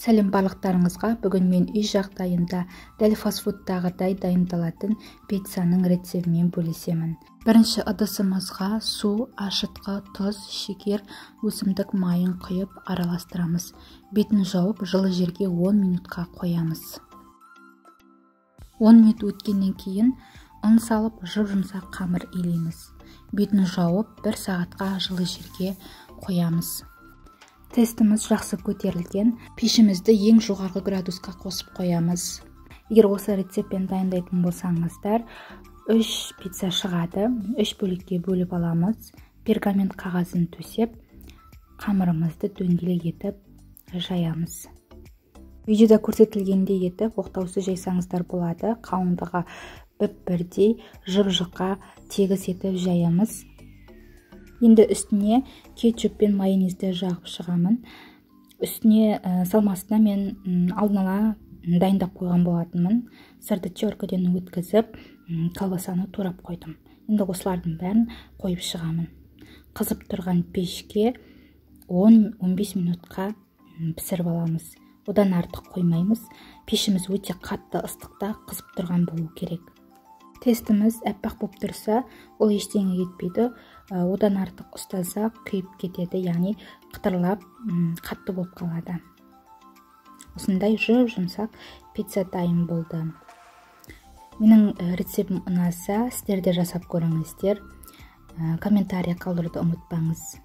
Сәлем барлықтарыңызға. Бүгін мен үй жағдайында дәл фастфудтағыдай дайындалатын пиццаның рецептімен бөлісемін. Бірінші ыдысымызға су, ашытқы, тұз, шекер, өсімдік майын құйып араластырамыз. Бетін жауып, жылы жерге 10 минутқа қоямыз. 10 минут өткеннен кейін ұн салып, жұп-жұмсақ қамыр илейміз. Бетін жауып, 1 сағатқа жылы жерге қоямыз. Тестіміз жақсы көтерілген. Пешімізді ең жоғарғы градусқа қосып қоямыз. Егер осы рецептпен дайындайтын болсаңыздар, 3 пицца шығады. 3 бөлікке бөліп аламыз. Пергамент қағазын төсеп, қамырымызды дөңгелек етіп жаямыз. Видеода көрсетілгендей етіп оқтаусыз жайсаңыздар болады. Қалыңдығы бір-бірдей жұп-жұқа тегіс етіп жаямыз. Енді үстіне кетчуп пен майонезді жағып шығамын. Үстіне салмасына мен алдын ала дайындап қойған болатынмын. Сырды теркіден өткізіп, колбасаны турап қойдым. Енді осылардың бәрін қойып шығамын. Қызып тұрған пешке 10-15 минутқа пісіріп аламыз. Одан артық қоймаймыз. Пешіміз өте қатты ыстықта қызып тұрған болу керек. Тестіміз әппақ болып тұрса, ол ештеңе кетпейді. Одан артық ұстаса, күйіп кетеді, яғни қытырлап, қатты болып қалады. Осындай жұп-жұмсақ пицца дайын болды. Менің рецептім ұнаса, сіздер де жасап көріңіздер. Комментарий қалдыруды ұмытпаңыз.